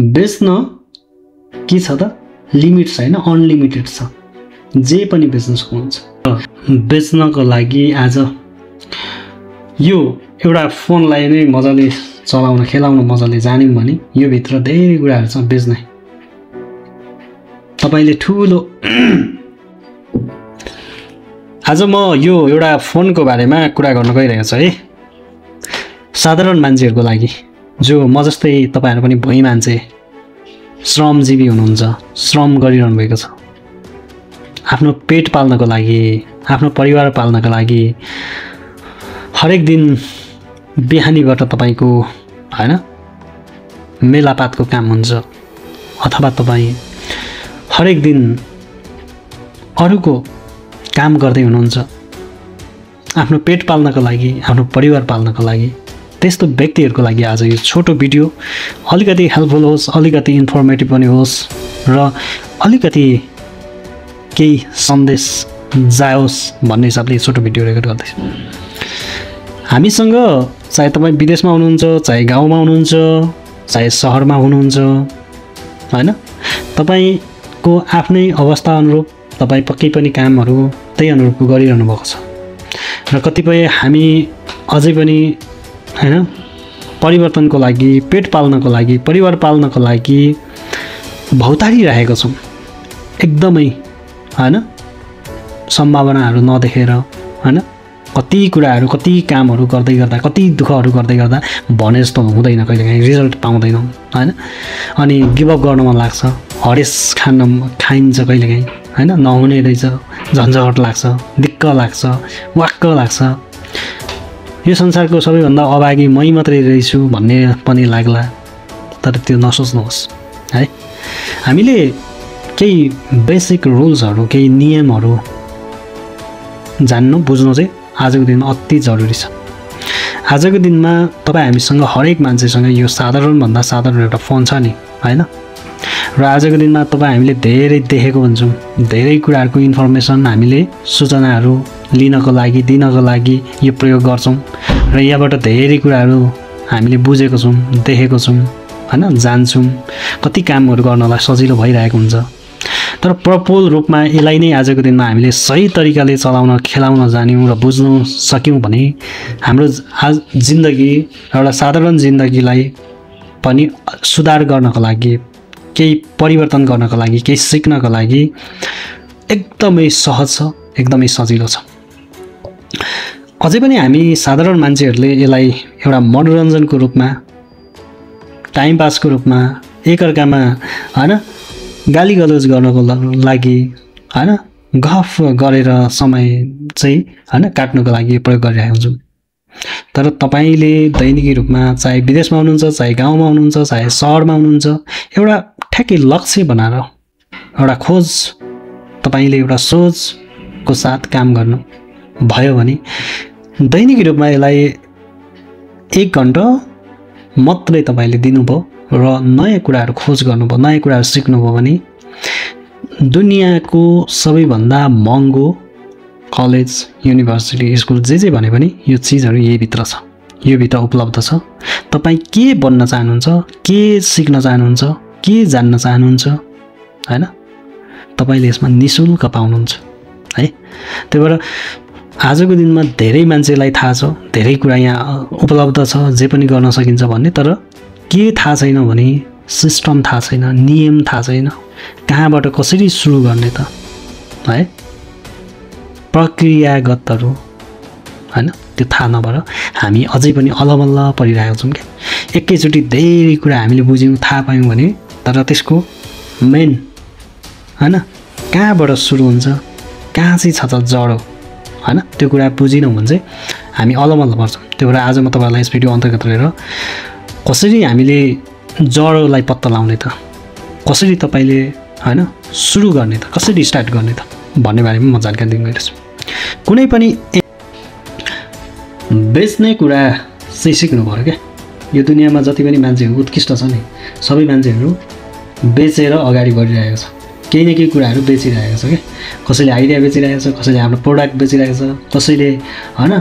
बेच्न के छ त लिमिट छैन, अनलिमिटेड छ, जे पनि बेच्न सक्नुहुन्छ। बेच्नको लागि आज यो एउटा फोनलाई नै मजाले चलाउन खेलाउन मजाले जान्यौँ भने यो भित्र धेरै कुराहरू छ बेच्ने। तपाईले ठुलो आज म यो एउटा फोनको बारेमा कुरा गर्न गइरहेको छु है, साधारण मान्छेहरूको लागि, जो म जस्तै तपाईहरु पनि भुइँ मान्छे, श्रमजीवी हुनुहुन्छ, श्रम गरिरहनु भएको छ, आफ्नो पेट पाल्नको लागि, आफ्नो परिवार पाल्नको लागि हरेक दिन बिहानीबाट तपाईको हैन मेलापातको काम हुन्छ, अथवा तपाई हरेक दिन अरूको काम गर्दै हुनुहुन्छ आफ्नो पेट पाल्नको लागि, आफ्नो परिवार पाल्नको लागि। त्यस्तो व्यक्तिहरुको लागि आज यो छोटो भिडियो अलिकति हेल्पफुल होस्, अलिकति इन्फर्मेटिभ पनि होस् र अलिकति केही सन्देश जाओस् भन्ने हिसाबले छोटो भिडियो रेकर्ड गर्दैछु। हामीसँग चाहे तपाई विदेशमा हुनुहुन्छ, चाहे गाउँमा हुनुहुन्छ, चाहे शहरमा हुनुहुन्छ हैन, तपाईको आफ्नै अवस्था अनुरूप तपाई पक्कै पनि कामहरु त्यही अनुरूपको गरिरहनु भएको छ र कतिपय हामी अझै पनि हैन परिवर्तनको लागि, पेट पाल्नको लागि, परिवार पाल्नको लागि भौतारी रहेको छौं, एकदमै हैन सम्भावनाहरु नदेखेर हैन कति कुराहरु, कति कामहरु गर्दै गर्दा, कति दुःखहरु गर्दै गर्दा भने जस्तो हुँदैन, कहिलेकाहीँ रिजल्ट पाउँदैनौं हैन, अनि गिभ अप गर्न मन लाग्छ, हरेस खाइन्छ कहिलेकाहीँ हैन, नहुने रहेछ, झन्झट लाग्छ, दिक्क लाग्छ, वाक्क लाग्छ, यो संसारको सबैभन्दा अभागी मै मात्रै रहेछु भन्ने पनि लाग्ला। तर त्यो नसोच्नुहोस् है। हामीले केही बेसिक रुल्सहरु, केही नियमहरु जान्नु बुझ्नु चाहिँ आजको दिनमा अति जरुरी छ। आजको दिनमा तपाई हामीसँग हरेक मान्छेसँग यो साधारण भन्दा साधारण एउटा फोन छ नि हैन, र आजको दिनमा तपाई हामीले धेरै देखेको हुन्छौं, धेरै कुराहरुको इन्फर्मेसन हामीले सूचनाहरु लिनको लागि, दिनको लागि यो प्रयोग गर्छौं र यहाँबाट धेरै कुराहरु हामीले बुझेको छौं, देखेको छौं हैन, जान्छौं, कति कामहरु गर्नलाई सजिलो भइरहेको हुन्छ। तर प्रपोल रूपमा यसलाई नै आजको दिनमा हामीले सही तरिकाले चलाउन, खेलाउन जान्यौं र बुझ्न सक्यौं भने हाम्रो जिन्दगी, एउटा साधारण जिन्दगीलाई पनि सुधार गर्नको लागि, केही परिवर्तन गर्नको लागि, केही सिक्नको लागि एकदमै सहज छ, एकदमै सजिलो छ। अझै पनि हामी साधारण मान्छेहरुले यसलाई एउटा मनोरञ्जनको रूपमा, टाइम पासको रूपमा, एकअर्कामा हैन गाली गलौज गर्नको लागि हैन गफ गरेर समय चाहिँ हैन काट्नको लागि प्रयोग गरिरहेका हुन्छौं। तर तपाईले दैनिकी रूपमा चाहे विदेशमा हुनुहुन्छ, चाहे गाउँमा हुनुहुन्छ, चाहे शहरमा हुनुहुन्छ, एउटा ठ्याक्कै लक्ष्य बनाएर एउटा खोज, तपाईले एउटा सोचको साथ काम गर्नु भयो भने दैनिकी रूपमा यसलाई 1 घण्टा मात्रै तपाईले दिनुभयो र नयाँ कुराहरु खोज गर्नुभयो, नयाँ कुराहरु सिक्नुभयो भने दुनियाँको सबैभन्दा महँगो कलेज, युनिभर्सिटी, स्कुल जे भने पनि यो चीजहरु यही भित्र छ, यो भित्र उपलब्ध छ। तपाई के बन्न चाहनुहुन्छ, के सिक्न चाहनुहुन्छ, के जान्न चाहनुहुन्छ हैन, तपाईले यसमा निशुल्क पाउनुहुन्छ है। त्यही भएर आजको दिनमा धेरै मान्छेलाई थाहा छ, धेरै कुरा यहाँ उपलब्ध छ, जे पनि गर्न सकिन्छ भन्ने, तर के थाहा छैन भने सिस्टम थाहा छैन, नियम थाहा छैन, कहाँबाट कसरी सुरु गर्ने त है, प्रक्रियागतहरु हैन त्यो थाहा नभएर हामी अझै पनि अलमल्ल परिरहेका छौं के। एकैचोटी धेरै कुरा हामीले बुझ्यौं, थाहा पायौं भने तर त्यसको मेन हैन कहाँबाट सुरु हुन्छ, कहाँ चाहिँ छ त जड हैन, त्यो कुरा बुझिनौं भने चाहिँ हामी अलमल्ल पर्छौं। त्यो भएर आज म तपाईहरुलाई यस भिडियो अन्तर्गत रहेर कसरी हामीले जडलाई पत्ता लगाउने त, कसरी तपाईले हैन सुरु गर्ने त, कसरी स्टार्ट गर्ने त भन्ने बारेमा म जानकारी दिन गइरहेछु। कुनै पनि बेच्ने कुरा चाहिँ सिक्नु पर्यो के। यो दुनियाँमा जति पनि मान्छेहरु उत्कृष्ट छ नि, सबै मान्छेहरु बेचेर अगाडि बढिरहेको छ, केही न केही कुराहरु बेचिरहेको छ के। कसैले आइडिया बेचिरहेको छ, कसैले आफ्नो प्रोडक्ट बेचिरहेको छ, कसैले हैन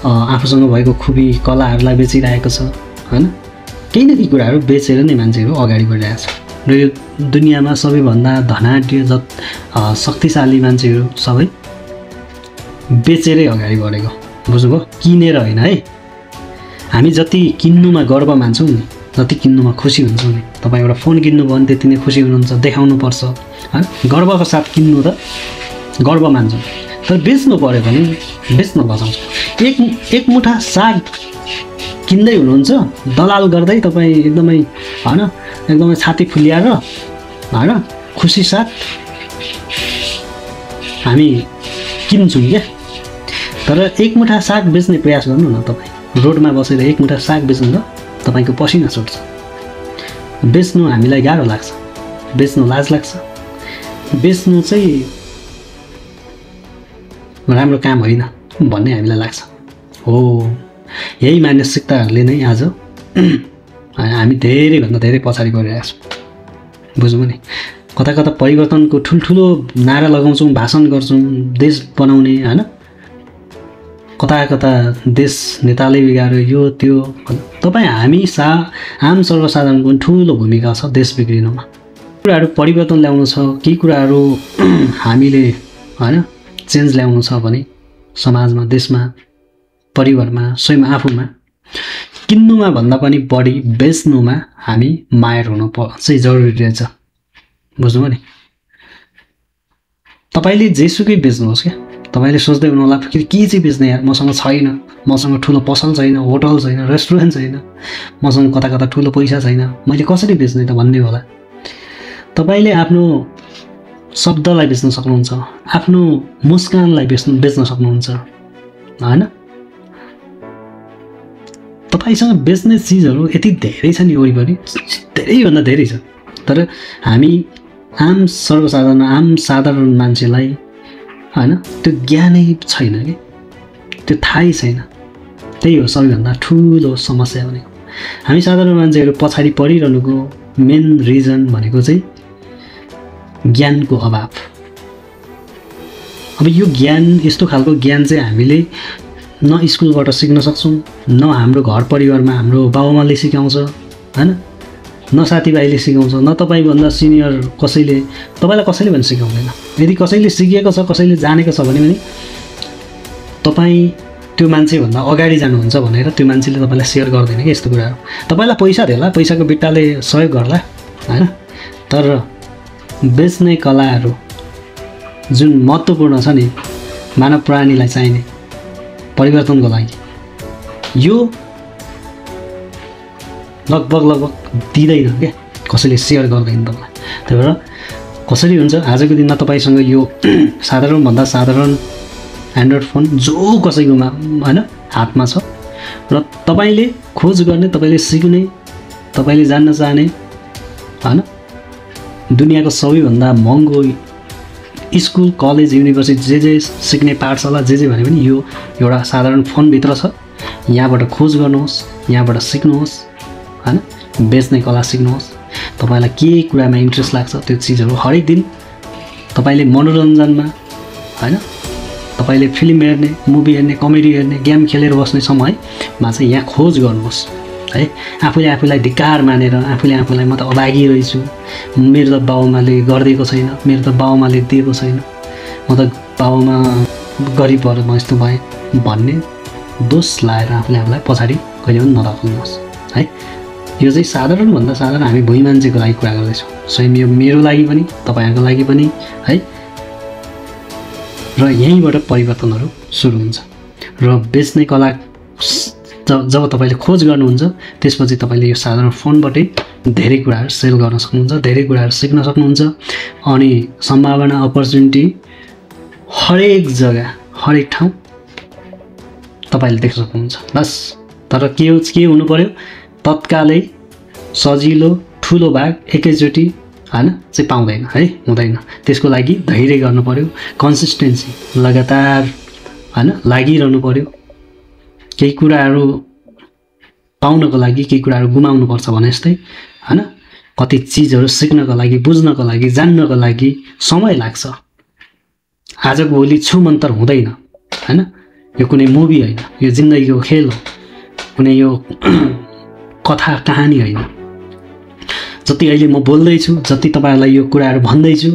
आफूसँग भएको खुबी कलाहरुलाई बेचिरहेको छ हैन। केही न केही कुराहरू बेचेर नै मान्छेहरू अगाडि बढिरहेको छ र यो दुनियाँमा सबैभन्दा धनाढ्य शक्तिशाली मान्छेहरू सबै बेचेरै अगाडि बढेको बुझ्नुभयो किनेर होइन है हामी जति किन्नुमा गर्व मान्छौँ नि जति किन्नुमा खुसी हुन्छौँ नि तपाईँ एउटा फोन किन्नुभयो भने त्यति नै खुसी हुनुहुन्छ देखाउनुपर्छ होइन गर्वको साथ किन्नु त गर्व मान्छौँ तर बेच्नु पऱ्यो भने बेच्न बचाउँछ एक मुठा साग किन्दै हुनुहुन्छ दलाल गर्दै तपाईँ एकदमै होइन एकदमै छाती फुल्याएर होइन खुसी साथ हामी किन्छौँ क्या तर एक मुठा साग बेच्ने प्रयास गर्नु न तपाईँ रोडमा बसेर एक मुठा साग बेच्नु त तपाईँको पसिना छुट्छ बेच्नु हामीलाई गाह्रो लाग्छ बेच्नु लाज लाग्छ बेच्नु चाहिँ राम्रो काम होइन भन्ने हामीलाई लाग्छ हो यही मानसिकताहरूले नै आज हामी धेरैभन्दा धेरै पछाडि गइरहेका छौँ बुझ्नु नि कता कता परिवर्तनको ठुल्ठुलो नारा लगाउँछौँ भाषण गर्छौँ देश बनाउने होइन कता कता देश नेताले बिगार्यो यो त्यो तपाईँ हामी आम सर्वसाधारणको ठुलो भूमिका छ देश बिग्रिनुमा कुराहरू परिवर्तन ल्याउनु छ केही कुराहरू हामीले होइन चेन्ज ल्याउनु छ भने समाजमा देशमा परिवारमा स्वयं आफूमा किन्नुमा भन्दा पनि बढी बेच्नुमा हामी मायर हुनु चाहिँ जरुरी रहेछ बुझ्नुभयो नि तपाईँले जेसुकै बेच्नुहोस् क्या तपाईँले सोच्दै हुनुहोला के चाहिँ बेच्ने यार मसँग छैन मसँग ठुलो पसल छैन होटल छैन रेस्टुरेन्ट छैन मसँग कता कता ठुलो पैसा छैन मैले कसरी बेच्ने त भन्ने होला तपाईँले आफ्नो शब्दलाई बेच्न सक्नुहुन्छ आफ्नो मुस्कानलाई बेच्न सक्नुहुन्छ होइन तपाईँसँग बेच्ने चिजहरू यति धेरै छ नि वरिपरि धेरैभन्दा धेरै छ तर हामी आम साधारण मान्छेलाई होइन त्यो ज्ञानै छैन कि त्यो थाहै छैन त्यही हो सबैभन्दा ठुलो समस्या भनेको हामी साधारण मान्छेहरू पछाडि परिरहनुको मेन रिजन भनेको चाहिँ ज्ञानको अभाव अब यो ज्ञान यस्तो खालको ज्ञान चाहिँ हामीले न स्कुलबाट सिक्न सक्छौँ न हाम्रो घर परिवारमा हाम्रो बाबुआमाले सिकाउँछ होइन न साथीभाइले सिकाउँछ न तपाईँभन्दा सिनियर कसैले तपाईँलाई कसैले पनि सिकाउँदैन यदि कसैले सिकेको छ कसैले जानेको छ भने तपाईँ त्यो मान्छेभन्दा अगाडि जानुहुन्छ भनेर त्यो मान्छेले तपाईँलाई सेयर गर्दैन कि यस्तो कुराहरू तपाईँलाई पैसा देला पैसाको बिट्टाले सहयोग गर्ला होइन तर बेच्ने कलाहरू जुन महत्त्वपूर्ण छ नि मानव प्राणीलाई चाहिने परिवर्तनको लागि यो लगभग दिँदैन क्या कसैले सेयर गर्दैन तपाईँलाई त्यही भएर कसरी हुन्छ आजको दिनमा तपाईँसँग यो साधारणभन्दा साधारण एन्ड्रोइड फोन जो कसैकोमा होइन हातमा छ र तपाईँले खोज गर्ने तपाईँले सिक्ने तपाईँले जान्न चाहने होइन दुनियाँको सबैभन्दा महँगो स्कुल कलेज युनिभर्सिटी जे सिक्ने पाठशाला जे भने पनि यो एउटा साधारण फोनभित्र छ यहाँबाट खोज गर्नुहोस् यहाँबाट सिक्नुहोस् होइन बेच्ने कला सिक्नुहोस् तपाईँलाई के कुरामा इन्ट्रेस्ट लाग्छ त्यो चिजहरू हरेक दिन तपाईँले मनोरञ्जनमा होइन तपाईँले फिल्म हेर्ने मुभी हेर्ने कमेडी हेर्ने गेम खेलेर बस्ने समयमा चाहिँ यहाँ खोज गर्नुहोस् है आफूले आफूलाई धिक्कार मानेर आफूले आफूलाई म त अभागी रहेछु मेरो त बाबुआमाले गरिदिएको छैन मेरो त बाबुआमाले दिएको छैन म त बाबुआमा गरिब भएर म यस्तो भएँ भन्ने दोष लाएर आफूले आफूलाई पछाडि कहिले पनि नराख्नुहोस् है यो चाहिँ साधारणभन्दा साधारण हामी भुइँ मान्छेको लागि कुरा गर्दैछौँ स्वयं यो मेरो लागि पनि तपाईँहरूको लागि पनि है र यहीँबाट परिवर्तनहरू सुरु हुन्छ र बेच्ने कला जब तपाईँले खोज गर्नुहुन्छ त्यसपछि तपाईँले यो साधारण फोनबाटै धेरै कुराहरू सेल गर्न सक्नुहुन्छ धेरै कुराहरू सिक्न सक्नुहुन्छ अनि सम्भावना अपर्च्युनिटी हरेक जग्गा हरेक ठाउँ तपाईँले देख्न सक्नुहुन्छ बस तर के हुनु पर्यो तत्कालै सजिलो ठुलो भाग एकैचोटि होइन चाहिँ पाउँदैन है हुँदैन त्यसको लागि धैर्य गर्नु पर्यो कन्सिस्टेन्सी लगातार होइन लागिरहनु पर्यो केही कुराहरू पाउनको लागि केही कुराहरू गुमाउनुपर्छ भने जस्तै होइन कति चिजहरू सिक्नको लागि बुझ्नको लागि जान्नको लागि समय लाग्छ आजको भोलि छुमन्तर हुँदैन होइन यो कुनै मुभी होइन यो जिन्दगीको खेल हो कुनै यो कथा कहानी होइन। जति अहिले म बोल्दैछु, जति तपाईँहरूलाई यो कुराहरू भन्दैछु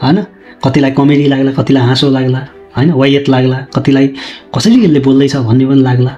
होइन, कतिलाई कमेडी लाग्ला, कतिलाई हाँसो लाग्ला होइन, वायत लाग्ला, कतिलाई कसरी यसले बोल्दैछ भन्ने पनि लाग्ला,